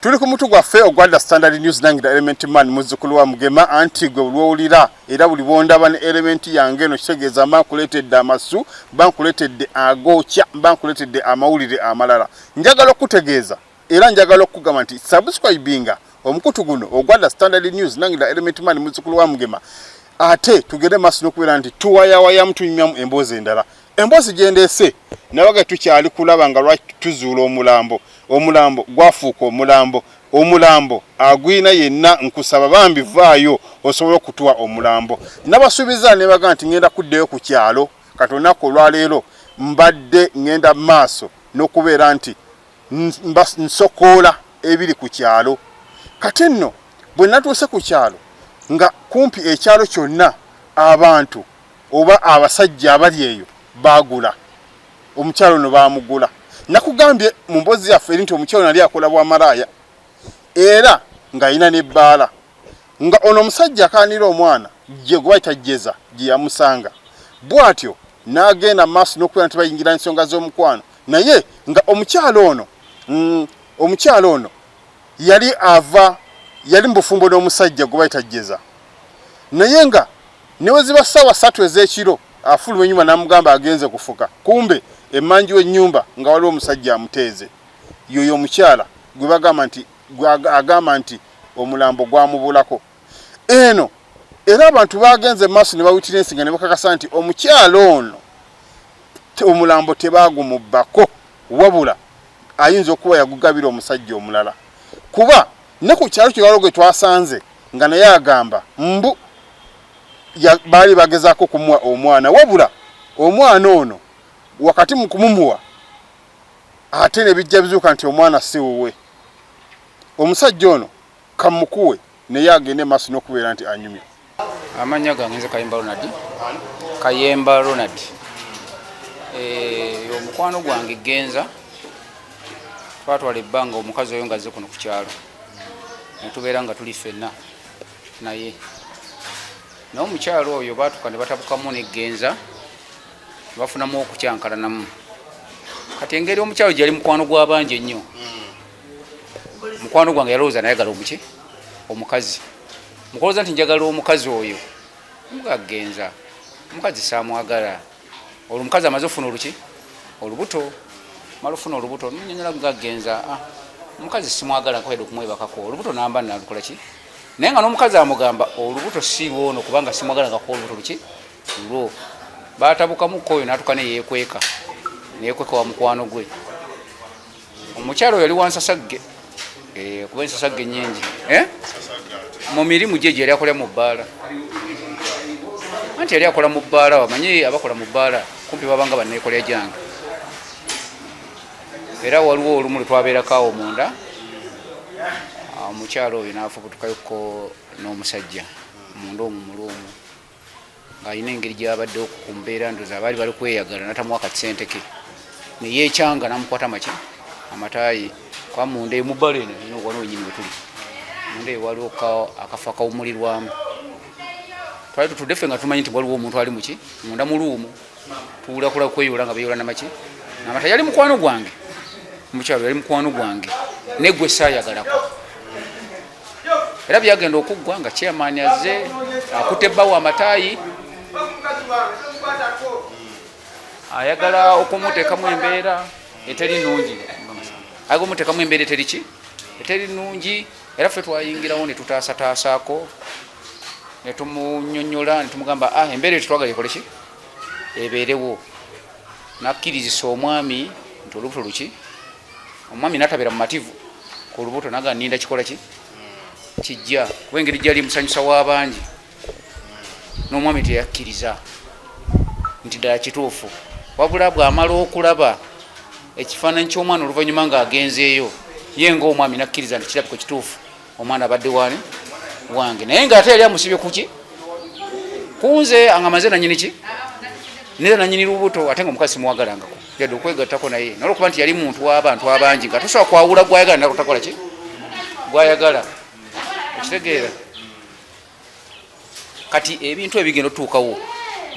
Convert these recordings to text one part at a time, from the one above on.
Tuli ku mutu gwaffe ogwa The Standard News nange The Element Man muzzukulu wa Mugema anti gwe lwowulira era buli bwondaba ne element yange eno kitegeeza mba nkuleetedde amasu, mba nkuleetedde agookya, mba nkuleetedde amawulire amalala. Njagala okukutegeeza era njagala okukugamba nti subscribinga omukutu guno ogwa The Standard News nange The Element Man muzzukulu wa Mugema ate tugende maaso n'okubeera nti tuwayawayamu tunyumyamu emboozi endala. Emboozi gye ndeese nabaga tukyali kulaba nga lwaki tuzuula omulambo. Omulambo gwafuuka omulambo. Omulambo agwina yenna nkusaba bambi vaayo osobole okutuwa omulambo. Nabasuubiza nebaga nti ngenda kuddayo ku kyalo kati olunaku olwaleero mbadde ngenda maaso n'okubeera nti nsokoola ebiri ku kyalo. Kati nno bwe natuuse ku kyalo nga kumpi ekyalo kyonna abantu oba abasajja abali eyo baagula omukyalo ono baamugula. Nakugambye mu mboozi yaffe eri nti omukyalo nali akola bwa malaaya era ng'alina n'ebbaala nga ono omusajja akaanira omwana gye gwe bayita Jeza gye yamusanga bw'atyo n'agenda mu maaso n'okubeera nti bayingira ensonga z'omukwano naye nga omukyalo ono omukyalo ono yali ava yali mu bufumbo n'omusajja gwe bayita Jeza naye nga ne bwe ziba ssaawa ssatu ez'ekiro afuluma ennyumba n'amugamba agenze kufuka kumbe emmanju w'ennyumba nga waliwo omusajja amuteeze yoyo omukyala gwe bagamba nti agamba nti omulambo gwamubulako eno era abantu bagenze maaso ne bawitirensi nga ne bakakasa nti omukyala ono omulambo tebaagumubbako wabula ayinza okuba yagugabira omusajja omulala kuba ne ku kyalo kye gwe twasanze nga naye agamba mbu baali bagezaako okumuwa omwana wabula omwana ono wakati mu kumumuwa ate ne bijja bizuuka nti omwana si wuwe. Omusajja ono kamukuwe naye agende maaso n'okubeera nti anyumya. Amannya gange nze Kayemba Ronald. Kayemba Ronald. Eh, omukwano gwange Genza twatwala ebbanga omukazi oyo ng'azze kuno ku kyalo ne tubeera nga tuli ffenna naye naye omukyalo oyo baatuka ne batabukamu ne Genza bafunamu okukyankalanamu kati engeri omukyalo gyeyali mukwano gw'abangi ennyo mukwano gwange yalowooza nayagala omuki omukazi mukulowooza nti njagala omukazi oyo mugagenza omukazi samwagala olwo omukazi amaze ofuna oluki olubuto mala ofuna olubuto nyonyola gagenza ah, omukazi simwagala nkoyede okumwebakako olubuto namba nalukola ki naye nga n'omukazi amugamba olubuto si lwono kubanga simwagala ngako olubuto luki lulwo batabukamuko oyo natuka neyekweka neyekweka wa mukwano gwe Omukyala oyo yali wansasagge eh, kuba ensasagge nyingi eh? Mu mirimu gye yali akola mu bbaala, anti yali akola mu bbaala, wamanyi abakola mu bbaala kumpi babanga banneekolera gyange. Era waliwo olumu lwe twabeerako awo munda, omukyala oyo n'afubutukayoko n'omusajja munda omwo mu luumu. Ng'alina engeri gy'abaddewo ku mbeera ndoza baali bali kweyagala natamuwa kasente ke ne yeekyanga n'amukwata amaki amataayi kuba munda eyo mu bbala eno eno wano wenyini we tuli munda eyo waliwo akafo akawummulirwamu twali tutudde ffe nga tumanyi nti waliwo omuntu ali muki munda mu luumu tuwulira kula kweyoola nga beyoola namaki namata yali mukwano gwange mukyalo yali mukwano gwange naye gwe saayagalako era byagenda okuggwa nga chairman azze akutte bbawo amataayi ayagala okumuteekamu embeera eteri nungi ayagala omuteekamu embeera eteri ki eteri nungi era ffe twayingirawo ne tutaasataasaako ne tumunyonyola ne tumugamba ah embeera eyo tetwagala ekole ki ebeerewo nakkirizisa omwami nti olubuto luki Omwami natabeera mumativu ku lubuto naga ninda kikola ki kijja kuba engeri gyali musanyusa w'abangi n'omwami teyakkiriza nti ddala kituufu wabula bw'amala okulaba ekifaananyi ky'omwana oluvannyuma ng'agenzeeyo ye ng'omwami nakkiriza nti kirabika kituufu omwana abadde wani wange naye ng'ate yali amusibye kuki kunze nga maze nanyini ki nera nanyini lubuto ate nga omukazi simuwagalangako yadde okwegattako naye nolwokuba nti yali muntu w'abantu abangi nga tosobola kwawula gwayagala nakutakola ki gwayagala okitegeera kati ebintu ebigenda otuukawo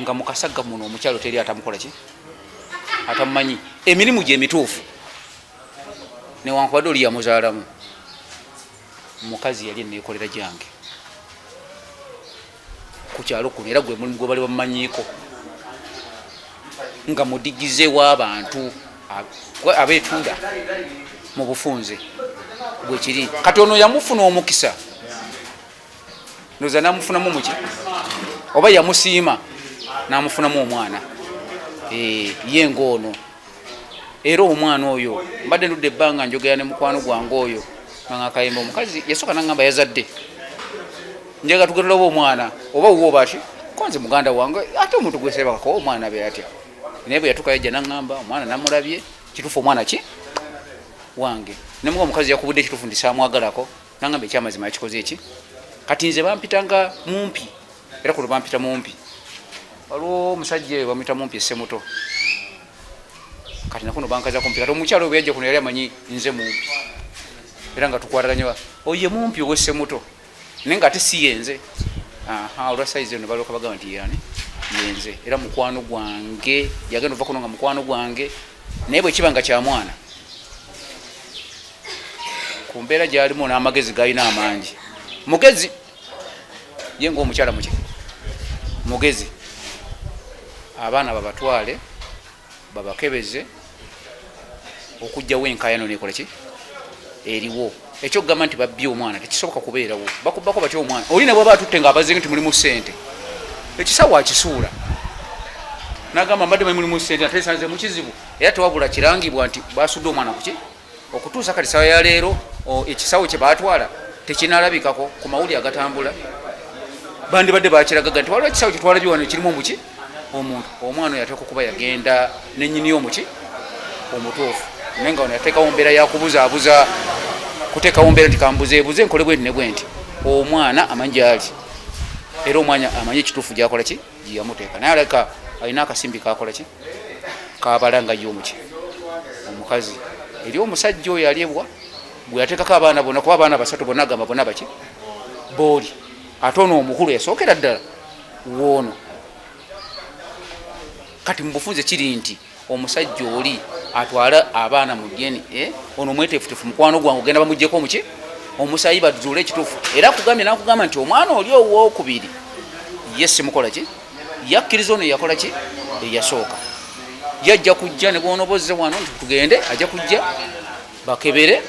nga mukasagga muno omukyalo teri atamukola ki atamumanyi emirimu gye emituufu newankubadde oli yamuzaalamu. Mukazi yali eneekolera gyange ku kyalo kuno, era gwe mulimu gwe bali bamumanyiiko nga mudigize w'abantu abeetunda mu bufunze bwekiri. Kati ono yamufuna omukisa, ndoza namufunamu muki oba yamusiima namufunamu omwana eh, ye ngaono. Era omwana oyo mbadde ndudde ebbanga njogera ne mukwano gwange oyo nga kayemba, omukazi yasooka nangamba yazadde, njaga tugenda oba omwana oba wuwo baki konze muganda wange, ate omuntu gwesebakako omwana abeera atya? Naye bwe yatuuka yajja nangamba omwana namulabye, kituufu omwana ki wange. Nemuga omukazi yakubudde ekituufu nti samwagalako, nangamba ekyamazima yakikoze eki. Kati nze bampitanga mumpi, era kuno bampita mumpi. Waliwo omusajja eyo bamuyita mumpi essemuto, kati nakuno bankaza kumpi. Kati omukyalo bwe yajja kuno yali amanyi nze mumpi, era nga tukwataganye, oye mumpi owessemuto, naye nga ate si yenze. Olwa sayizi eno balooka bagamba nti yani yenze, era mukwano gwange yagenda ova kuno nga mukwano gwange. Naye bwe kiba nga kya mwana, ku mbeera gyalimu n'amagezi galina amangi, mugezi ye ngaomukyala muki mugezi, abaana babatwale babakebeze okugyawo enkayano nekola ki eriwo. Ekyokugamba nti babbye omwana tekisoboka kubeerawo. Bakubbako batya omwana oli ne bwaba atutte nga abaze nti mulimu ssente, ekisawo akisuula nagamba mbadde manyi mulimu ssente ate nsanze mukizibu. Era tewabula kirangibwa nti basudde omwana kuki okutuusa kati sawa ya leero ekisawo kye baatwala tekinalabikako ku mawuli agatambula. Bandibadde bakiragaga nti waliwo ekisawo kyetwalabye wano ekirimu omuki omuntu. Omwana oyo ateekwa kuba yagenda nenyini omuki omutuufu, naye nga wano yateekawo mbeera yakubuzaabuza, kuteekawo mbeera nti kambuzeebuze nkole bwenti ne bwenti. Omwana amanyi gyali, era omwana amanyi ekituufu gyakola ki gyeyamuteeka, naye alabika alina akasimbi kakola ki kabala nga ye omuki omukazi eri omusajja oyo alibwa gwe yateekako abaana bonna, kuba abaana basatu bonna agamba bonna baki booli, ate ono omukulu yasookera ddala woono. Kati mu bufunze kiri nti omusajja oli atwala abaana mu DNA, ono mweteefuteefu mukwano gwange ogenda bamugyeko omuki omusayi bazuule ekituufu. Era akugambye nakugamba nti omwana oli owokubiri ye simukola ki, yakkiriza ono yakola ki eyasooka, yajja kujja ne bwonoba ozze wano nti tugende, ajja kujja bakebere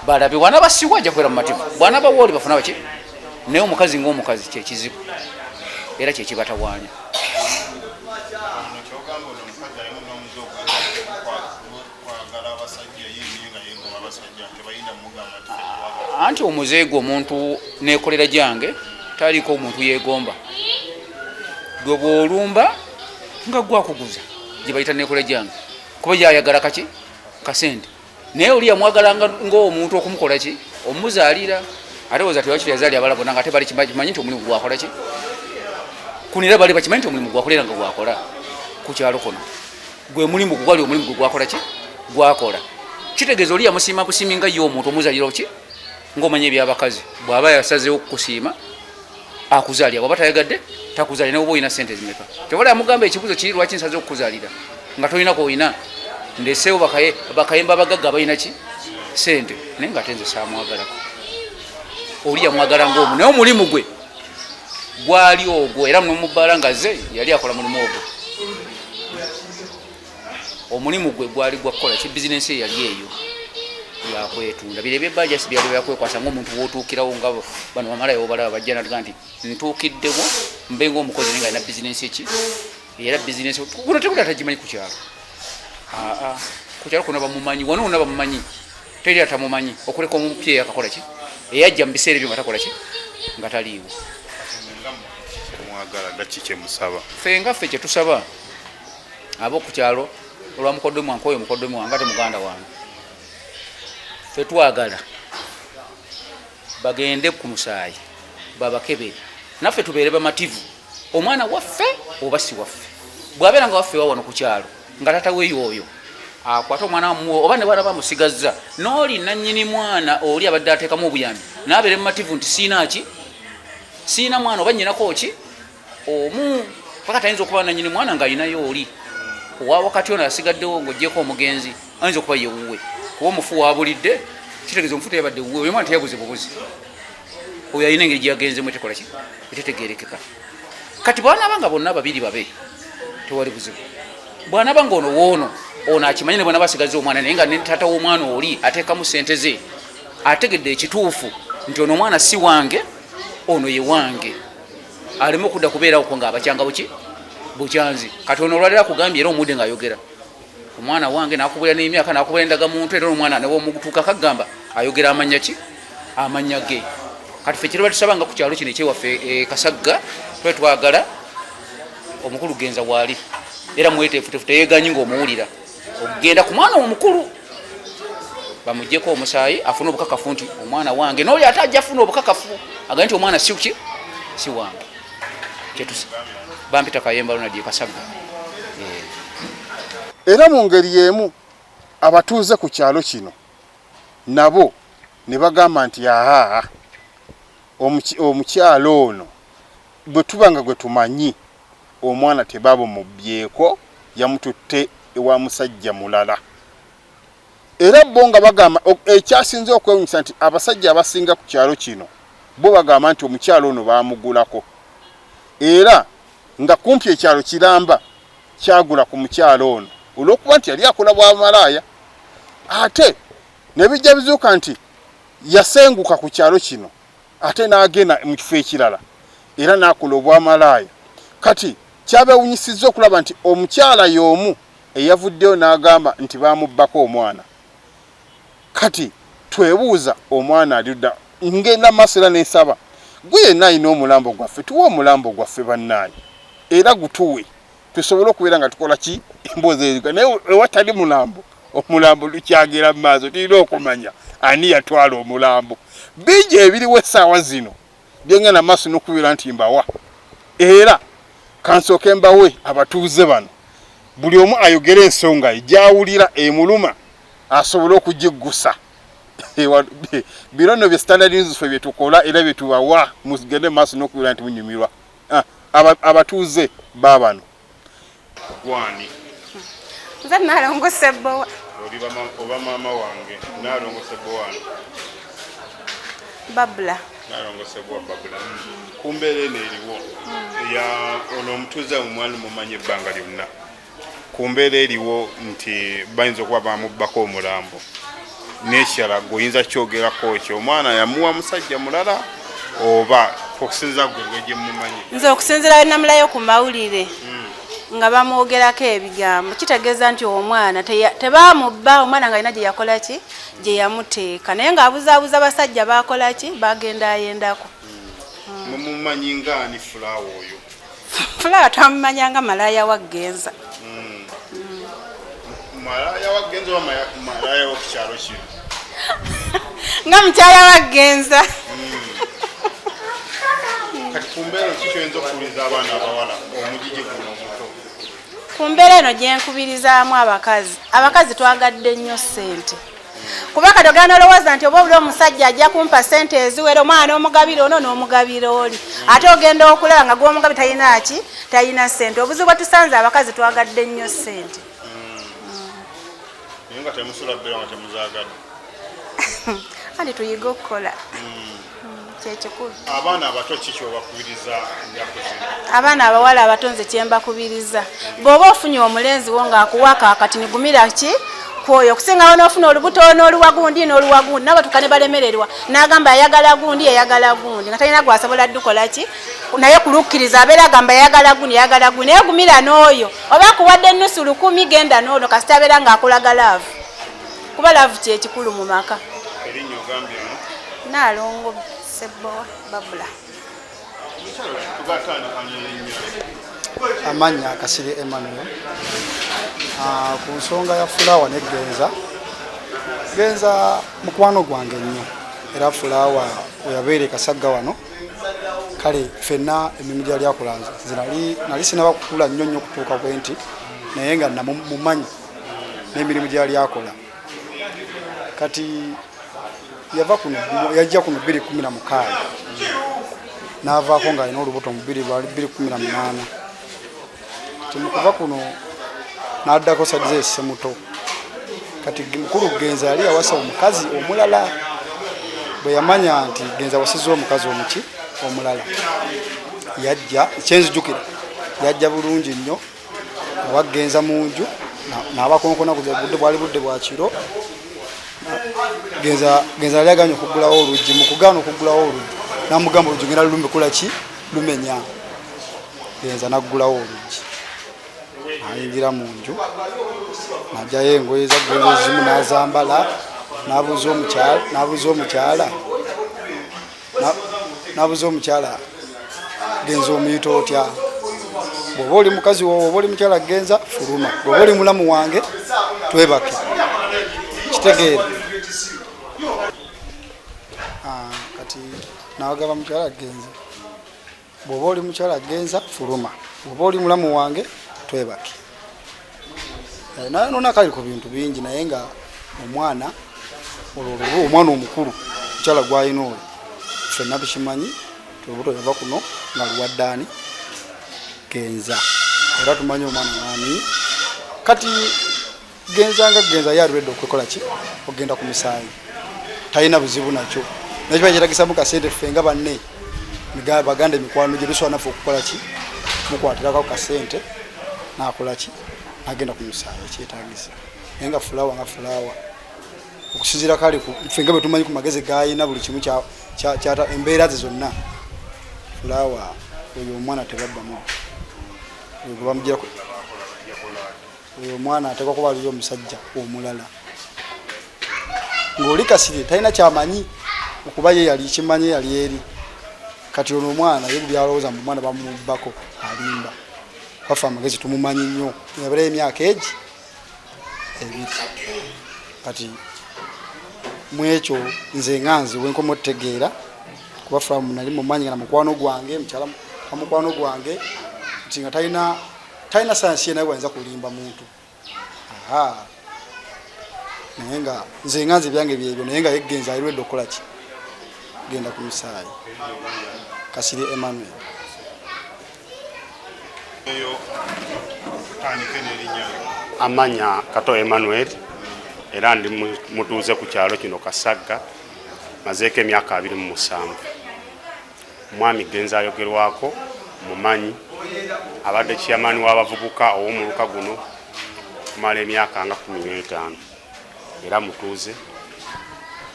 balabe, bwanaba siwa ajja kubeera mumativu, bwanaba wooli bafuna baki. Naye omukazi ngaomukazi kyekizibu era kyekibatawaanya. Anti omuzeego omuntu nekolera gyange taliiko omuntu yegomba gwe bwolumba nga gwakuguza gyebayita nekola gyange, kuba yayagala kaki kasente, naye oli yamwagala ngaomuntu okumukola ki omuzaalira, ate oza tewakiri yazaali abala bonna nga ate bali kimanyi nti omulimu gwakola ki kunira, bali bakimanyi nti omulimu gwakolera nga gwakola ku kyalo kuno gwe mulimu gwali omulimu gwe gwakola ki gwakola. Kitegeeza oli yamusiima busiimi nga ye omuntu omuzaalira ki ngaomanya ebyabakazi, bw'aba yasazeewo okukusiima akuzaalira, bw'aba tayagadde takuzaalira ne bwoba olina sente zimeka. Kyobola yamugamba ekibuzo kiri lwaki nsaze okukuzaalira nga tolina koolina, ndeseewo bakayemba abagagga abalina ki sente, naye nga ate nze saamwagalako. Oli yamwagala ngaomu, naye omulimu gwe gwali ogwo, era nomubbaala nga ze yali akola mulimu ogwo, omulimu gwe gwali gwakukola ki bizinensi ye yali eyo yakwetunda. Biro ebyebbaja si byali byakwekwasa ngaomuntu wotuukirawo nga bano bamalayo obalaba bajja natuga nti ntuukiddewo mbe ngaomukozi naye nga alina bizinensi eki, era bizinensi kuno tekuli atagimanyi ku kyalo. Aa ku kyalo kuno bamumanyi, wano wonna bamumanyi, teri atamumanyi okuleka omupya eyakakola ki eyajja mu biseera ebyo nga takola ki nga taliiwo. Mwagala nga ki kyemusaba? Ffe nga ffe kyetusaba ab'oku kyalo olwa mukoddomi wange, oyo mukoddomi wange ate muganda wange, ffe twagala bagende ku musaayi babakebere naffe tubeere bamativu omwana waffe oba si waffe. Bw'abeera nga waffe wawano ku kyalo nga tata we yooyo akwate omwana wamuwe, oba ne bwana bamusigazza n'oli nannyini mwana oli abadde ateekamu obuyambi n'abeere mumativu nti siina ki siina mwana oba nnyinako ki omu, paka tayinza okuba nanyini mwana ng'alinayo oli owa wakati ono asigaddewo ng'ogyeko omugenzi ayinza okuba yewuwe, kuba omufu wabulidde Kitegeeza omufu teyabadde wuwe, oyo omwana teyabuze bubuzi, oyo alina engeri gyeyagenzemu etekola ki, etetegerekeka. Kati bwanaba nga bonna babiri babe, tewali buzibu. Bwanaba nga ono woono ono akimanyi, ne bwanaba asigaza omwana, naye nga ne taata w'omwana oli ateekamu sente ze, ategedde ekituufu nti ono omwana si wange, ono ye wange, aleme okudda kubeerawo ko ng'abakyanga buki bukyanzi. Kati ono olwaliro akugambye era omudde ng'ayogera omwana wange, nakubulira n'emyaka, nakubulira endagamuntu, era omwana newomutuuka kagamba ayogera amanya ki, amanya ge. Kati ffe kiraba tusaba nga ku kyalo kino ekyewaffe e Kasagga, tuba twagala omukulu Genza waali era mweteefuteefu, teyeganyi ng'omuwulira okugenda ku mwana omukulu bamugyeko omusaayi afune obukakafu nti omwana wange, n'oli ate ajja afuna obukakafu agambe nti omwana si ki, si wange. Kyetusa bampita Kayemba Ronald e Kasagga. Era mu ngeri y'emu abatuuze ku kyalo kino nabo ne bagamba nti ahaa, omukyalo ono bwe tuba nga gwe tumanyi omwana tebabumubbyeko, yamututte ewa musajja mulala. Era bo nga bagamba ekyasinze okwewunyisa nti abasajja abasinga ku kyalo kino bo bagamba nti omukyalo ono baamugulako, era nga kumpi ekyalo kiramba kyagula ku mukyalo ono olw'okuba nti yali akola bwa malaaya. Ate ne bijja bizuuka nti yasenguka ku kyalo kino ate n'agenda mu kifo ekirala era n'akola obwamalaaya. Kati kyabewunyisizza okulaba nti omukyala y'omu eyavuddeyo n'agamba nti baamubbako omwana. Kati twebuuza omwana ali ludda. Ngenda maaso era nensaba gwe yenna alina omulambo gwaffe, tuwe omulambo gwaffe bannaaye, era gutuwe tusobole okubeera nga tukola ki emboozi eyo. Naye ewatali mulambo, omulambo lukyagera mu maaso, tulina okumanya ani yatwala omulambo. Bingi ebiriwo essaawa zino byengenda maaso n'okubeera nti mbawa, era kansooke mbawe abatuuze bano, buli omu ayogere ensonga ye gy'awulira emuluma asobole okugiggusa. Bino nno bye Standard News ffe bye tukola era bye tubawa, mugende maaso n'okubeera nti munyumirwa. Abatuuze baabano. Gwani? Nze Nalongo Ssebbowa. Oli oba maama wange Nalongo Ssebbowa? Babula. Nalongo Ssebbowa Babula. Ku mbeera eno eriwo eya ono omutuuze omwali mumanyi ebbanga lyonna, ku mbeera eriwo nti bayinza okuba bamubbako omulambo n'ekirala, gwe oyinza kyogerako ki? Omwana yamuwa musajja mulala oba okusinziira gwe engeri gye mumanyi? Nze okusinziira we namulayo ku mawulire nga bamwogerako ebigambo, kitegeeza nti omwana tebamubba, omwana nga alina gye yakola ki, gye yamuteeka, naye ng'abuzaabuza basajja bakola ki, bagenda ayendako. Mumumanyi ngaani Fulaawa oyo? Fulaawa twamumanya nga malaaya wa Genza. Malaaya wa Genza oba malaaya wa ku kyalo kino? Nga mukyala wa Genza. Kati ku mbeera ki kyoyinza okuwuliza abaana abawala omugigi guno omuto? Ku mbeera eno gye nkubirizaamu abakazi, abakazi twagadde nnyo ssente, kuba kati ogenda n'olowooza nti oba oli omusajja ajja kumpa ssente eziwera, omwana n'omugabira ono n'omugabira oli, ate ogenda okulaba nga gw'omugabi talina ki, talina ssente. Obuzibu bwe tusanze, abakazi twagadde nnyo ssente. Naye nga temusula bbeera nga temuzaagadde. Anti tuyige okukola, kyekikulu. Abaana abato ki kyobakubiriza ennaku zino? Abaana abawala abato nze kyembakubiriza, bw'oba ofunye omulenzi wo ng'akuwa kaakati, nigumira ki kwoyo, okusingawo n'ofuna olubuto n'oluwa gundi n'oluwa gundi, nabo tuka ne balemererwa n'agamba ayagala gundi, ayagala gundi, nga talina gwasobola ddukola ki, naye kulukkiriza abeera agamba ayagala gundi, ayagala gundi. Naye gumira n'oyo oba akuwadde nusu 1000, genda n'ono, kasita abeera ng'akulaga love, kuba love kyekikulu mu maka. Erinnya ogambye no? Naalongo Ssebbowa Babula. Tugatandika n'erinnya. Amannya Kasirye Emmanuel. Ku nsonga ya Fulaawa ne Genza, Genza mukwano gwange nnyo, era Fulaawa weyabeera e Kasagga wano, kale ffenna emirimu gyali akola, nze nali sinaba kukula nnyo nnyo kutuuka bwe nti, naye nga namumanyi n'emirimu gyali akola. Kati yava kuno, yajja kuno 2016, n'avaako ng'alina olubuto mu bbiri lwali 2018. Ti mu kuva kuno n'addako side ze Semuto. Kati mukulu Genza yali yawasa omukazi omulala. Bwe yamanya nti Genza awasizza omukazi omuki omulala, yajja, kyenzijukira yajja bulungi nnyo awagenza mu nju n'abakonkona ku budde, bwali budde bwa kiro. Genza Genza yali aganye okuggulawo oluggi. Mu kugaana okuggulawo oluggi, namugamba oluggi ngenda lulumbe kola ki, lumenya. Genza naggulawo oluggi, nayingira mu nju, najayo engoye za Genza ezimu nazambala, nabuuza omukyala, nabuuza omukyala, Genza omuyita otya? Bw'oba oli mukazi wo, oba oli mukyala Genza, fuluma. Bw'oba oli mulamu wange, twebake. Kitegeera. Ah, kati nawagamba mukyala Genza, bw'oba oli mukyala Genza, fuluma. Bw'oba oli mulamu wange, twebake. Eh, naye nona kali ku bintu bingi, naye nga omwana olwo olwo omwana omukulu mukyala gwalina oyo, ffenna tukimanyi olubuto yava kuno nga luwadde ani? Genza. Era tumanyi omwana wani. Kati Genza nga Genza ye alwedde okwekola ki, okugenda ku musaayi, talina buzibu nakyo, naye kiba kyetagisamu kasente, ffe nga banne baganda emikwano gye tusobola naffe okukola ki, mukwatirako kasente nakola ki, nagenda ku musaayi ekyetagisa. Naye nga Fulawa nga Fulawa, okusinziira kale ffe nga bwe tumanyi ku magezi gayina, buli kimu kyata embeera ze zonna, Fulawa oyo omwana tebabba mubbi oyo gwe bamugirako. Oyo omwana ateekwa kuba aliyo omusajja omulala ng'oli Kasirye talina kyamanyi, okuba ye yali kimanyi yali eri. Kati ono omwana ye byalowooza mbu omwana bamubbako, alimba. Kwaffe amagezi tumumanyi nnyo, yabeerayo emyaka egi 2. Kati mwekyo nze nga nze wenkoma otutegeera, kuba Fulamu nali mumanyi nga na mukwano gwange, mukyala wa mukwano gwange, nti nga talina sayansi ye naye wayinza kulimba muntu. Aha, naye nga nze nga nze byange byebyo, naye nga yegenza alwedde okukola ki, genda ku musaayi. Kasirye Emmanuel. Amanya Kato Emmanuel, era ndi mutuuze ku kyalo kino Kasagga, mazeeko emyaka 27. Omwami Genza ayogerwako mumanyi, abadde chairman w'abavubuka ow'omuluka guno okumala emyaka nga 15, era mutuuze.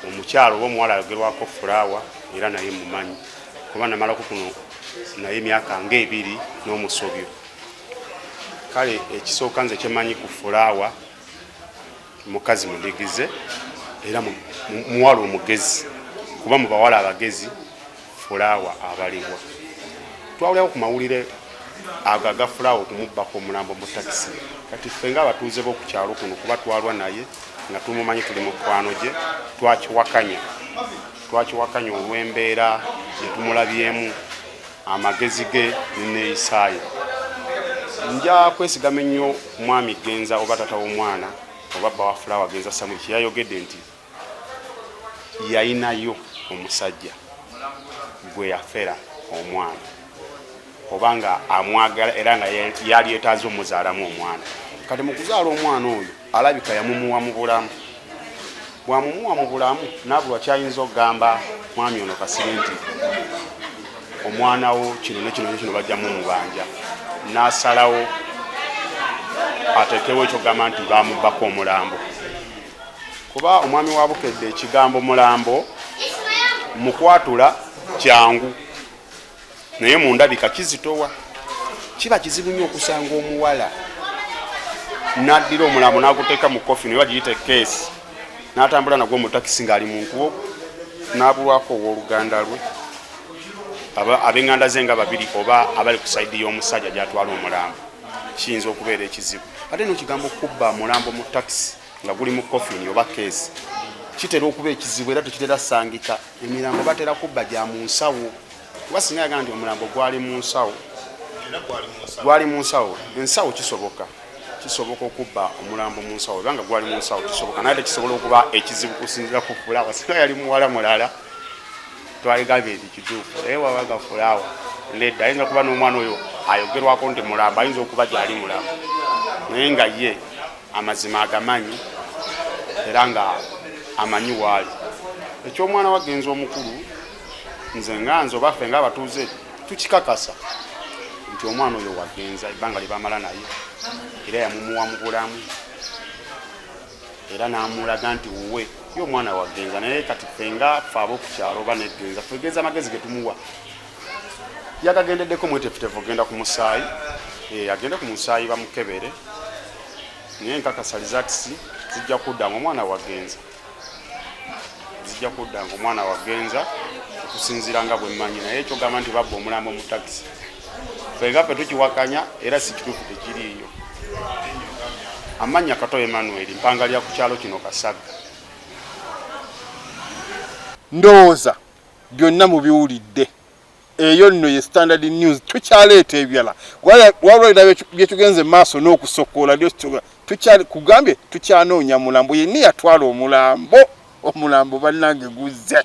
Omukyalo oba omuwala ayogerwako Fulawa, era naye mumanyi kuba namalako kuno naye emyaka ng'ebiri n'omusobyo. Kale ekisooka nze kyemanyi ku Fulawa, mukazi mudigize era muwala omugezi, kuba mu bawala abagezi Fulawa abalibwa. Twawulirawo ku mawulire ago aga Fulawa okumubbako omulambo mu takisi. Kati ffe ng'abatuuze b'oku kyalo kuno, kuba twalwa naye nga tumumanyi, tuli mukwano gye, twakiwakanya twakiwakanya olw'embeera gye tumulabyemu, amagezi ge neneeyisaaye. Nja kwesigama ennyo mwami Genza oba tata w'omwana oba bba wa Fulawa, Genza Samuel, kye yayogedde nti yayinayo omusajja gwe yafera omwana, oba nga amwagala era nga yali yetaaze omuzaalamu omwana. Kati mu kuzaala omwana oyo alabika yamumuwa mu bulamu, bwamumuwa mu bulamu nabulwa kyayinza okugamba mwami ono Kasirye nti omwana wo kino ne kino ne kino bajja mumubanja, n'asalawo ateekewo ekyokugamba nti bamubbako omulambo. Kuba omwami wa Bukedde ekigambo mulambo mukwatula kyangu, naye mu ndabika kizitowa. Kiba kizibu nnyo okusanga omuwala n'addira omulambo n'aguteeka mu kofi naye bagiyita keesi, n'atambula nagwo mu takisi ng'ali muntu wo, n'abulwako owooluganda lwe, ab'eŋŋanda ze nga babiri oba abali ku sayidi y'omusajja gy'atwala omulambo. Kiyinza okubeera ekizibu. Ate n'ekigambo kubba mulambo mu takisi nga guli mu kofini oba keesi kitera okuba ekizibu, era tekitera sangika. Emirambo batera kubba gya mu nsawo, kuba singa yagamba nti omulambo gwali mu nsawo, gwali mu nsawo, ensawo kisoboka, kisoboka okubba omulambo mu nsawo, era nga gwali mu nsawo kisoboka, naye tekisobola okuba ekizibu kusinzira ku Fulawa. Singa yali muwala mulala twaligambye nti kituufu, naye wabaga Fulawa nedda. Ayinza kuba n'omwana oyo ayogerwako nti mulambo ayinza okuba gyali mulamu, naye nga ye amazima agamanyi. Era nga amanyi waali. Eky'omwana wa Genza omukulu, nze nga nze oba ffe ng'abatuuze tukikakasa nti omwana oyo wa Genza ebbanga lye bamala naye era yamumuwa mu bulamu era n'amulaga nti wuwe ye omwana wa Genza. Naye kati ffe nga ffe ab'oku kyalo oba ne Genza, ffe Genza amagezi ge tumuwa yagagendeddeko mweteefuteefu okugenda ku musaayi, agende ku musaayi bamukebere. Naye nkakasa results zijja kudda nga omwana wagenza, zijja kudda nga omwana wagenza okusinziira nga bwe mmanyi. Naye ekyogamba nti babba omulambo mu takisi, ffe nga ffe tukiwakanya era si kituufu, tekiriiyo. Amannya Kato Emmanuel, mpanga lya ku kyalo kino Kasagga. Ndowooza byonna mubiwulidde. Eyo nno ye Standard News. Tukyaleeta ebirala, waliwo ebirala byetugenze maaso n'okusokoola. Kugambye tukyanoonya mulambo yenna yatwala omulambo. Omulambo bannange guzze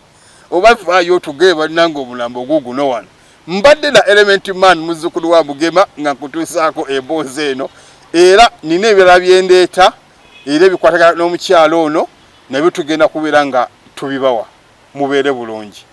oba vaayo otugee bannange omulambo guguno. Wano mbadde na Element Man, muzzukulu wa Mugema, nga nkutuusaako emboozi eno, era nina ebirala byendeeta era ebikwatagana n'omukyalo ono, nabyo tugenda kubeera nga tubibawa. Mubeere bulungi.